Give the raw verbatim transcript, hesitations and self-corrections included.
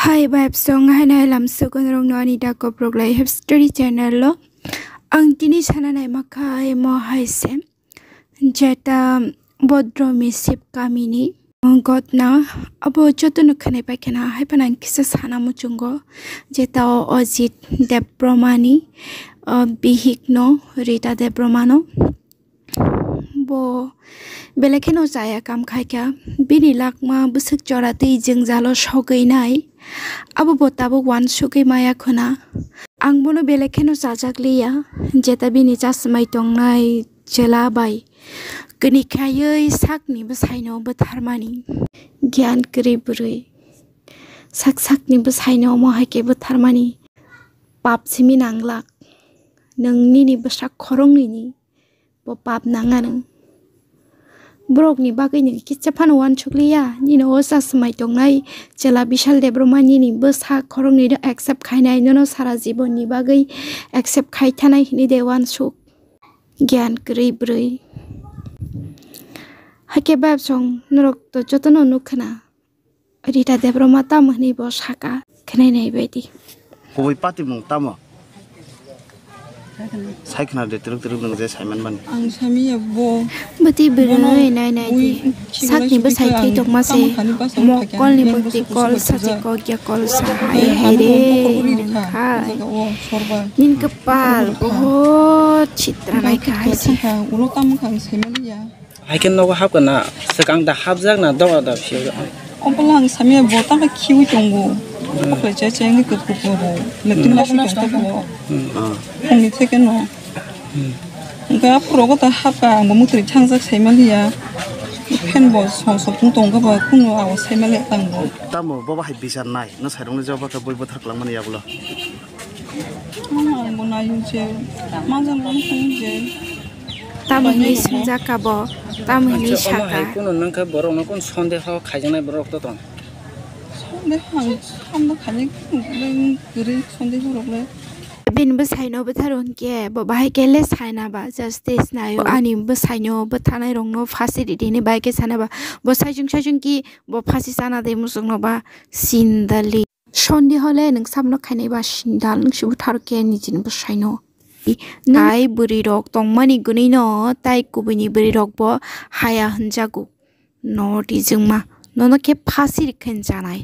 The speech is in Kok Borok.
Hai bai song hai nai lam sukun rong no ani da koprok lai hep story channel lo. Ang tini sana nai makhai mo hai se. Jeta Bodromi Sip kamini gotna abo jotono khwnai pai khana hai phano ang kisa sana muchungo. Jeta o Ojit Debbarmani, o bihik no Rita Debbarmano. Bo belai kheno chaya kam khaikha. Bini lakma bwswk chora twi jwngjalo sogwi nai. Abo bo tabuk uansugwi maya khuna. Ang bono belai kheno chajak liya. Jeta bini chasmai tongnai chwla bai kini khaiwi sakni bwsaino bwtharmani. Giyan kwrwi bwrwi. Sak sakni bwsaino omo hai khe bwtharmani. Pap simi nanglak. Nwng nini bwsak khoroknwini bo pap nang anw. Borokni bagwi nwng kisa phano uansuk liya. Nini o chasmai tongnai chwla Bishal Debbarma nini bwsa khoroknwi no accept khainai, nono sara jibon ni bagwi accept khai thanai hinwi de uansuk. Giyan kwrwi bwrwi. Hakhe bab song norok to jotono nuk khna. Rita Debbarma tamo hwnwi bo saka, khwnai nai bai di. Kubui patimung tamo? Sai khna de, twrwk twrwk nwng je saiman mani. Ang sami ya bo. Bwtwi bwrwi nai nai di. Sakni bwsai thwi tongma se. Mokolni bwtwi kol sachi kokya kol sa hai hai re. Nini kwpal bohot chitra nai kha hai se. Ulo tamo kha ang saiman ya. Hai khe nogo hapkha na, swkang da hapjak na, doga da phiyok. Obola ang samya bo tamo khiui tongo. Okhla cha cha ngi kuk kuk bo. Lekin ma sui tong bo. Phungni theke no. Ga phuro go ta hapkha ang bo mutri thangjak saima liya. Phen bo song song phung tong ga ba kuno aw saima le tang bo. Tamo bo bahai bichar nai, no sairung le jaba kha boi bothar kwlangmani yagulo. Mama ang bo nai je. Majang bo nai je. Tamo hinwi swngjak ka bo, tamo hinwi saka. Hai kuno nang kha borok no kun sondeho khaijaknai borok to tong. Sondeho ang samno khaini kwrwi sondeho rok le. Bini bwsai no bwtharo hinkhe bo bahai khe le saina ba justice naio. Ani bwsai no bwthanai rok no phasi ridi hinwi bahai khe sana ba. Bo saichung saichung ki bo phasi sana de muchung no ba sindali. Sondi hole nwng samno khainai ba sindal nwng si buthar khe nijini bwsai no. Nai bwrwi rok tongmani gwnwi no tai kubuni bwrwi rok bo haya hwnjago. No twijwngma nono khe phasi rikhen chanai.